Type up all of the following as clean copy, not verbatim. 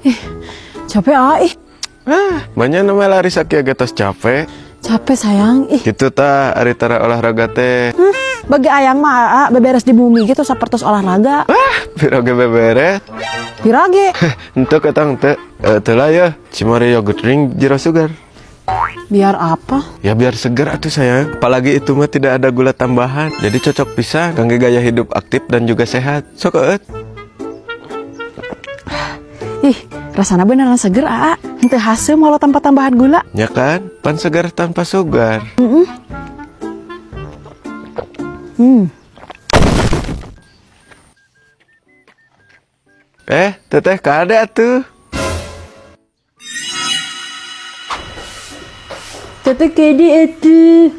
Ih, capek ah, ih. Ah, banyak nama lari sakieu ge tos capek. Capek, sayang, ih. Gitu tah, ari tara olahraga teh. Bagi ayang mah aa, beberes di bumi gitu sapertos olahraga. Ah, pira ge beberes. Pira ge. Henteu ketang teu. Eh, teu lah ya. Cimory yogurt drink zero sugar. Biar apa? Ya biar seger atuh, sayang. Apalagi itu mah tidak ada gula tambahan. Jadi cocok pisan kangge gaya hidup aktif dan juga sehat. Sok eueut. Ih, rasana beneran seger, aa. Henteu haseum walau tanpa tambahan gula. Ya kan? Pan segar tanpa sugar. Eh, teteh kade atuh. Teteh kede atuh.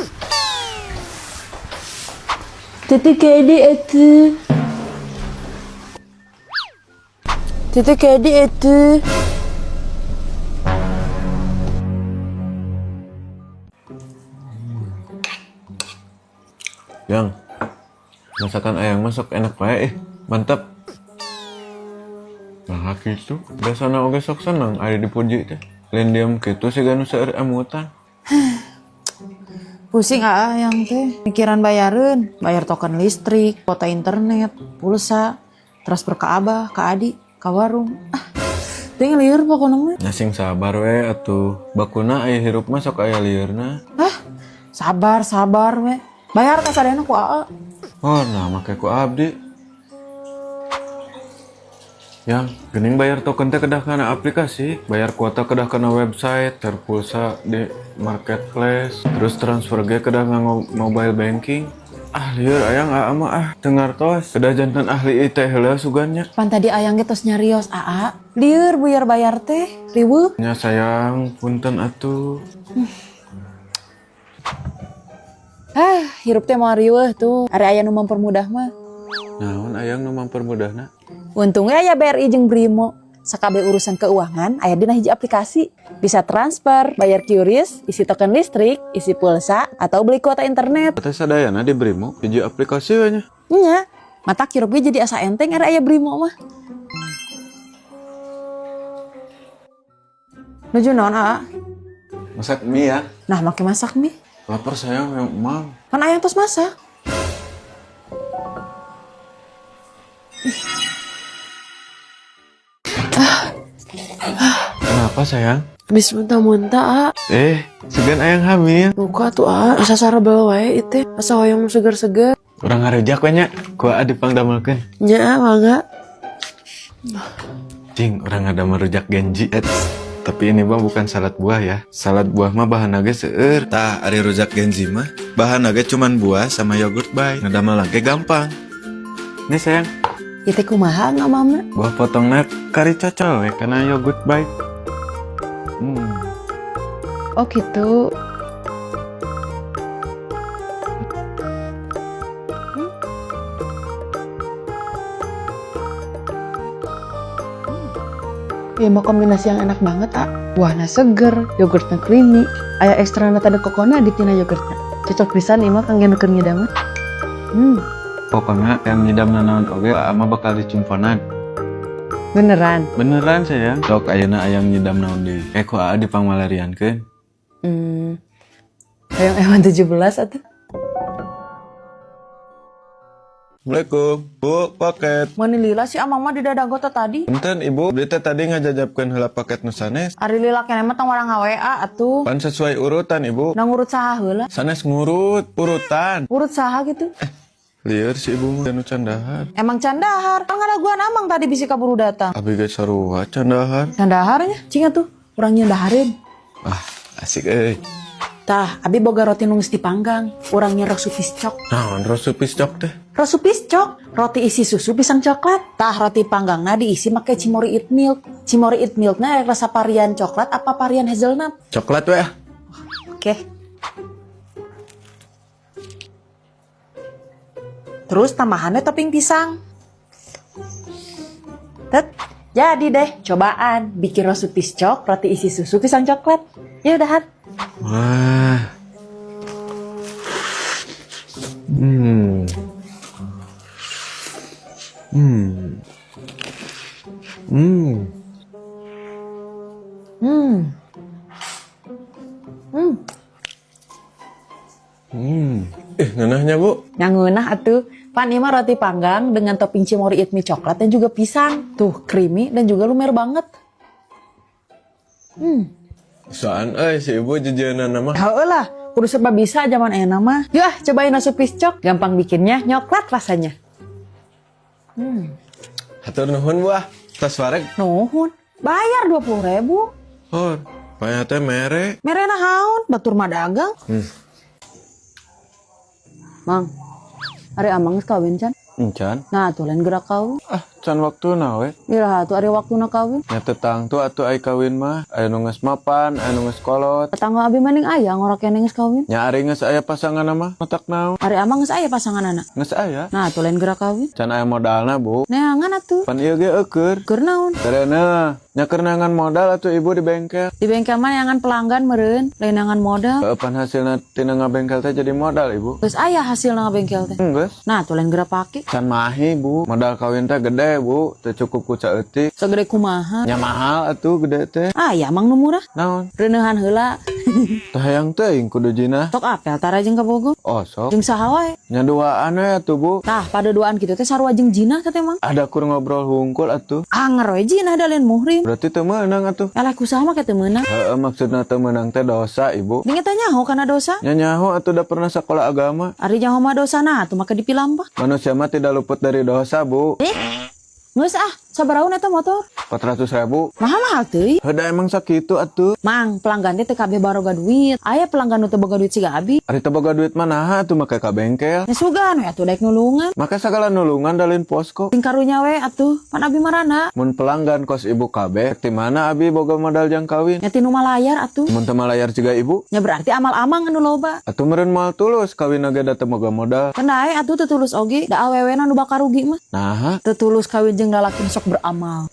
Teteh kede atuh. Teteh kede atuh. Yang masakan ayang masak enak wae ih, mantap. Nah gitu, biasana oge sok seneng ari dipuji teh. Lain diem kitu siga nu seueur emutan. Pusing aa yang teh, mikiran bayareun, bayar token listrik, kuota internet, pulsa, transfer ke abah, ke adik, ke warung. Ah, teh lieur pokoknya mah. Nya sing sabar we atuh. Bakuna aya hirup mah sok aya lieurna. Ah, sabar, sabar we. Bayar ka sadayana ku aa. Oh, nah make ku abdi. Yang gening bayar token teh kedah kana aplikasi, bayar kuota kedah kana website, share pulsa di marketplace, terus transfer ge kedah nganggo mobile banking. Ah lieur ayang aa mah ah teu ngartos. Kedah janten ahli IT heula sugan nya. Pan tadi ayang ge tos nyarios aa. Lieur buyar bayar teh, riweuh. Nya sayang, punten atuh. Ah, hirup teh moal riweuh tuh. Ari aya nu mempermudah mah. Naon ayang nu mempermudahna? Untungnya aya BRI jeung Brimo. Sakabeh urusan keuangan aya dina hiji aplikasi. Bisa transfer, bayar QRIS, isi token listrik, isi pulsa, atau beli kuota internet. Teh sadayana di Brimo, hiji aplikasi we nya. Nya, matak hirup ge jadi asa enteng ari aya Brimo mah. Nuju naon, aa? Masak mie ya. Nah, make masak mie. Lapar sayang, yang mam. Pan ayang tos masak. Kenapa sayang? Habis muntah-muntah, ah. Eh, sugan ayang hamil. Buka tuh, ah. Asa sarabel wae itu. Asa hoyong seger-seger. Urang ngarujak we nya, ku aa dipangdamelkeun. Nya, mangga. Cing, urang ngadamel rujak genji. Eits, tapi ini mah bukan salad buah ya. Salad buah mah bahanna ge seueur. Tah, ari rujak genji mah bahanna ge cuman buah sama yogurt bae. Ngadamel ge gampang. Nih sayang, Ieu teh kumaha ngamamna? Buah potongna kari cocol we kana yogurt bae. Oh gitu. Ya mau kombinasi yang enak banget, ah. Buahnya seger, yogurtnya creamy, aya ekstra nata de kokona di tina yogurtnya. Cocok pisan ieu mah kangge nu keur ngidam. Pokoknya yang nyidam nanaon oge ama bakal dicumponan. Beneran. Beneran sayang. Sok ayeuna ayang nyidam naon deui. Eh ku aa dipangmalariankeun. Hayang ewan 17 atuh. Assalamualaikum, Bu, paket. Mani lila sih amang mah di dada anggota tadi. Punten Ibu, beli teh tadi ngajajabkeun heula paket nu sanes. Ari lila keneh mah tong warang WA atuh. Pan sesuai urutan Ibu. Nah ngurut saha heula? Sanes ngurut, urutan. Urut saha gitu? Lieur si ibu mah nu can dahar. Emang can dahar. Kan ngadaguan amang tadi bisi kaburu datang. Abi ge sarua can dahar. Can daharnya, cing atuh urang nyeun dahareun. Ah, asik euy. Tah, abi boga roti nu geus dipanggang. Urang nyeun rosu piscok. Naon rosu piscok teh? Rosu piscok, roti isi susu pisang coklat. Tah, roti panggangna diisi make Cimory Eat Milk. Cimory Eat Milkna rasa varian coklat apa varian hazelnut? Coklat we ah. Oke. Terus tambahannya topping pisang. Tet, jadi deh, cobaan bikin rosu piscok, roti isi susu pisang coklat. Ya udahan. Wah. Nya ngeunah atuh. Pan ieu mah roti panggang dengan topping Cimory Eat Mie coklat dan juga pisang. Tuh, creamy dan juga lumer banget. Bisaan euy si ibu jejeunan mah. Heueuh lah, kudu serba bisa zaman ayeuna mah. Yuk ah, cobain asup piscok. Gampang bikinnya, nyoklat rasanya. Hatur nuhun, Bu, ah. Tos wareg. Nuhun, bayar 20 ribu. Hor, payah teh mere. Mere naon, batur mah dagang. Mang, ari Amang geus kawin can? Encan. Nah, atuh lain geura kawin. Ah, can waktuna we. Iraha atuh ari waktuna kawin? Nya teu tangtu atuh ai kawin mah. Aya nu geus mapan, aya nu geus kolot. Tetangga abi mending aya ngora keneh geus kawin. Nya ari geus aya pasangan mah, matak naon? Ari Amang geus aya pasangan anak? Geus aya. Nah, atuh lain geura kawin. Can aya modalna, Bu. Neangan atuh. Pan ieu ge eueur. Keur naon? Karena nya keur neangan modal atuh, Ibu, di bengkel. Di bengkel mah neangan pelanggan meureun, lain neangan modal. Heueuh, pan hasilna tina ngabengkel teh jadi modal, Ibu. Geus aya hasilna ngabengkel teh? Geus. Nah, atuh lain geura pake. Can mahi, Bu. Modal kawin teh gede, Bu. Teu cukup ku saeutik. Segede kumaha? Nya mahal atuh gede teh. Ah, ya Mang nu murah. Naon? Reuneuhan heula. Teu hayang teuing kudu jinah. Tok apel tara jeung ka Bogor? Oh, sok. Jeung saha wae? Nya duaan we atuh, Bu. Tah, pada duaan kitu teh sarua jeung jinah teh, Mang. Ada kur ngobrol hungkul atuh. Anger we jinah da lain muhrim. Berarti teu meunang atuh. Eleh ku saha make teu meunang? Heeh, maksudna teu meunang teh dosa, Ibu. Ding eta nyaho kana dosa? Nya nyaho atuh, da pernah sekolah agama. Ari nyaho mah dosa, nah atuh make dipilampah. Manusia mah tidak luput dari dosa, Bu. Eh, geus ah, sabaraha eta motor? 400 ribu. Mahal mahal teuing. Heuda emang sakitu atuh. Mang, pelanggan teh teu kabeh baroga duit. Aya pelanggan nu teu boga duit siga abi. Ari teu boga duit mah naha atuh make ka bengkel? Nya sugan we atuh daek nulungan. Make sagala nulungan da lain posko. Sing karunya we atuh, pan abi marana. Mun pelanggan kos ibu kabeh, ti mana abi boga modal jang kawin? Nya tinu malayar atuh. Mun teu malayar juga ibu, Nya berarti amal amang anu loba. Atuh meureun moal tulus kawin ge da teu boga modal. Keun atuh teu tulus oge, da awewena nu bakal rugi mah. Naha? Teu tulus kawin jeung lalaki nu sok beramal.